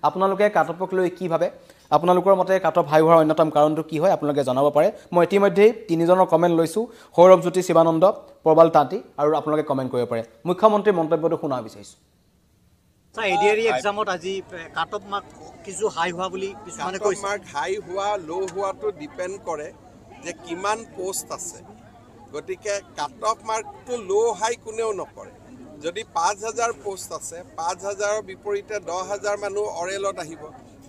আপোনালোকে কাট অফক লৈ কি ভাবে, আপোনালোকৰ মতে কাট অফ হাই হোৱাৰ অন্যতম কাৰণটো কি হয় আপোনালোকে জনাব পাৰে। মই ইতিমধ্যেই তিনিজনৰ কমেণ্ট লৈছোঁ, সৌৰভজ্যোতি শিৱানন্দ, প্ৰবাল তাঁতী, আৰু আপোনালোকে কমেণ্ট কৰিব পাৰে। মুখ্যমন্ত্ৰীৰ মন্তব্যটো শুনা বিচাৰিছোঁ। এডিআৰই এক্সামত আজি কাট অফ মাৰ্ক কিছু হাই হোৱা বুলি কিছুমানে কৈছে। মাৰ্ক হাই হোৱা ল' হোৱাটো ডিপেণ্ড কৰে যে কিমান পোষ্ট আছে। গতিকে কাট অফ মাৰ্কটো ল' হাই কোনেও নকৰে। যদি 5000 পোষ্ট আছে, 5000ৰ বিপৰীতে 10000 মানুহ অৰেলত আহিব,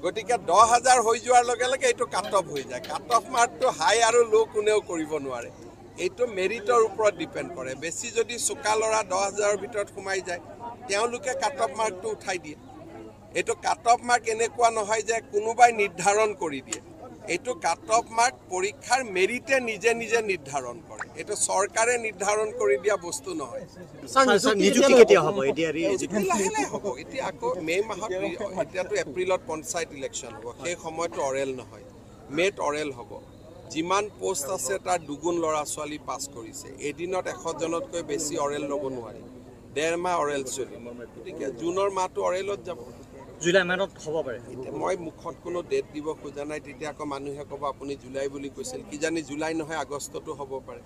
গতিকে 10000 হৈ যোৱাৰ লগে লগে এইটো কাট অফ হৈ যায়। কাট অফ মাৰ্কটো হাই আৰু ল' কোনেও কৰিব নোৱাৰে, এইটো মেৰিটৰ ওপৰত ডিপেণ্ড কৰে। বেছি যদি চোকা ল'ৰা 10000ৰ ভিতৰত সোমাই যায়, তেওঁলোকে কাট অফ মাৰ্কটো উঠাই দিয়ে। এইটো কাট অফ মাৰ্ক এনেকুৱা নহয় যে কোনোবাই নিৰ্ধাৰণ কৰি দিয়ে, এইটো কাট অফ মাৰ্ক পৰীক্ষাৰ মেৰিটে নিজে নিজে নিৰ্ধাৰণ কৰে, এইটো চৰকাৰে নিৰ্ধাৰণ কৰি দিয়া বস্তু নহয়। লাহে লাহে হ'ব। এতিয়া আকৌ মে' মাহত, এতিয়াতো এপ্ৰিলত পঞ্চায়ত ইলেকশ্যন হ'ব, সেই সময়তো অৰেল নহয়, মে'ত অৰেল হ'ব। যিমান পোষ্ট আছে তাৰ দুগুণ ল'ৰা ছোৱালী পাছ কৰিছে। এদিনত 100 জনতকৈ বেছি অৰেল ল'ব নোৱাৰি, ডেৰ মাহ অৰেল চলিব, গতিকে জুনৰ মাহটো অৰেলত যাব। জুলাই মাহত হ'ব পাৰে। এতিয়া মই মুখত কোনো ডেট দিব খোজা নাই, তেতিয়া আকৌ মানুহে ক'ব আপুনি জুলাই বুলি কৈছিল, কিজানি জুলাই নহয় আগষ্টতো হ'ব পাৰে।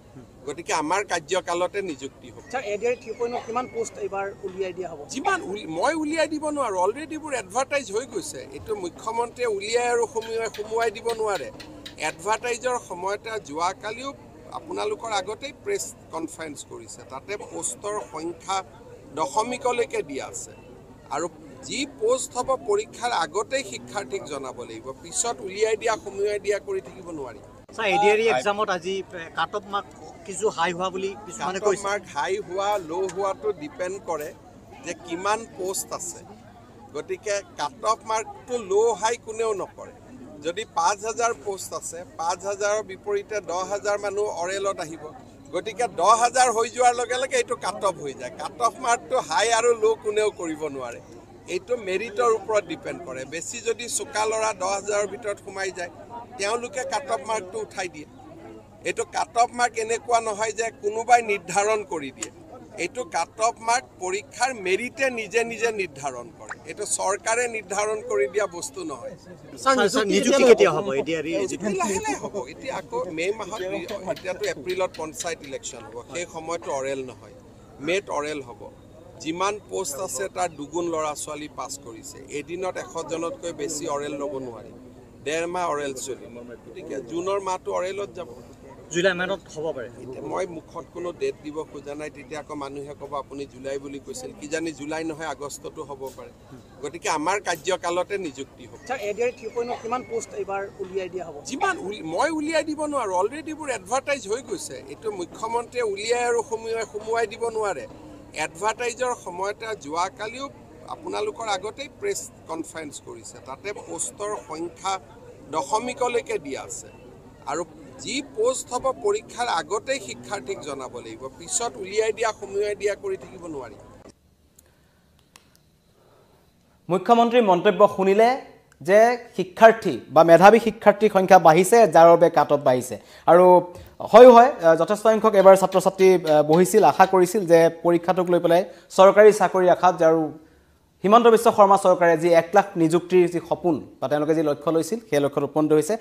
গতিকে আমাৰ কাৰ্যকালতে নিযুক্তি হ'ব। ছাৰ, এডিআৰ 3.0 কিমান পোষ্ট এইবাৰ উলিয়াই দিয়া হ'ব? যিমান মই উলিয়াই দিব নোৱাৰোঁ, অলৰেডি এইবোৰ এডভাৰটাইজ হৈ গৈছে। এইটো মুখ্যমন্ত্ৰীয়ে উলিয়াই আৰু সুমুৱাই দিব নোৱাৰে। এডভাৰটাইজৰ সময়তে যোৱাকালিও আপোনালোকৰ আগতেই প্ৰেছ কনফাৰেঞ্চ কৰিছে, তাতে পোষ্টৰ সংখ্যা দশমিকলৈকে দিয়া আছে। আৰু যি পোষ্ট হ'ব পৰীক্ষাৰ আগতেই শিক্ষাৰ্থীক জনাব লাগিব, পিছত উলিয়াই দিয়া সুমুৱাই দিয়া কৰি থাকিব নোৱাৰি। ছাৰ, এডিআৰই এক্সামত আজি কাট অফ মাৰ্ক কিছু হাই হোৱা বুলি কিছুমানে কাট অফ কৈছে। মাৰ্ক হাই হোৱা ল' হোৱাটো ডিপেণ্ড কৰে যে কিমান পোষ্ট আছে। গতিকে কাট অফ মাৰ্কটো ল' হাই কোনেও নকৰে। যদি 5000 পোষ্ট আছে, 5000ৰ বিপৰীতে 10000 মানুহ অৰেলত আহিব, গতিকে 10000 হৈ যোৱাৰ লগে লগে এইটো কাট অফ হৈ যায়। কাট অফ মাৰ্কটো হাই আৰু ল' কোনেও কৰিব নোৱাৰে, এইটো মেৰিটৰ ওপৰত ডিপেণ্ড কৰে। বেছি যদি চোকা ল'ৰা 10000ৰ ভিতৰত সোমাই যায়, তেওঁলোকে কাট অফ মাৰ্কটো উঠাই দিয়ে। এইটো কাট অফ মাৰ্ক এনেকুৱা নহয় যে কোনোবাই নিৰ্ধাৰণ কৰি দিয়ে, এইটো কাট অফ মাৰ্ক পৰীক্ষাৰ মেৰিটে নিজে নিজে নিৰ্ধাৰণ কৰে, এইটো চৰকাৰে নিৰ্ধাৰণ কৰি দিয়া বস্তু নহয়। ছাৰ, নিযুক্তি কেতিয়া হ'ব এডিআৰই? লাহে লাহে হ'ব। এতিয়া আকৌ মে' মাহত, এতিয়াতো এপ্ৰিলত পঞ্চায়ত ইলেকশ্যন হ'ব, সেই সময়তো অৰেল নহয়, মে'ত অৰেল হ'ব। যিমান পোষ্ট আছে তাৰ দুগুণ ল'ৰা ছোৱালী পাছ কৰিছে। এদিনত 100 জনতকৈ বেছি অৰেল ল'ব নোৱাৰি, ডেৰ মাহ অৰেল চলিব, গতিকে জুনৰ মাহটো অৰেলত যাব। জুলাই মাহত হ'ব পাৰে। এতিয়া মই মুখত কোনো ডেট দিব খোজা নাই, তেতিয়া আকৌ মানুহে ক'ব আপুনি জুলাই বুলি কৈছিল, কিজানি জুলাই নহয় আগষ্টতো হ'ব পাৰে। গতিকে আমাৰ কাৰ্যকালতে নিযুক্তি হ'ব। ছাৰ, এডিআৰ 3.0 কিমান পোষ্ট এইবাৰ উলিয়াই দিয়া হ'ব? যিমান মই উলিয়াই দিব নোৱাৰোঁ, অলৰেডি এইবোৰ এডভাৰটাইজ হৈ গৈছে। এইটো মুখ্যমন্ত্ৰীয়ে উলিয়াই আৰু সুমুৱাই দিব নোৱাৰে। এডভাৰটাইজৰ সময়তে যোৱাকালিও আপোনালোকৰ আগতেই প্ৰেছ কনফাৰেঞ্চ কৰিছে, তাতে পোষ্টৰ সংখ্যা দশমিকলৈকে দিয়া আছে। আৰু যি পোষ্ট হ'ব পৰীক্ষাৰ আগতেই শিক্ষাৰ্থীক জনাব লাগিব, পিছত উলিয়াই দিয়া সুমুৱাই দিয়া কৰি থাকিব নোৱাৰি। মুখ্যমন্ত্ৰীৰ মন্তব্য শুনিলে যে শিক্ষাৰ্থী বা মেধাৱী শিক্ষাৰ্থীৰ সংখ্যা বাঢ়িছে, যাৰ বাবে কাট অফ বাঢ়িছে। আৰু হয়ো হয়, যথেষ্ট সংখ্যক এবাৰ ছাত্ৰ ছাত্ৰী বহিছিল, আশা কৰিছিল যে পৰীক্ষাটোক লৈ পেলাই চৰকাৰী চাকৰি আশাত, আৰু হিমন্ত বিশ্ব শৰ্মা চৰকাৰে যি 1 লাখ নিযুক্তিৰ যি সপোন বা তেওঁলোকে যি লক্ষ্য লৈছিল, সেই লক্ষ্যত উপনীত হৈছে।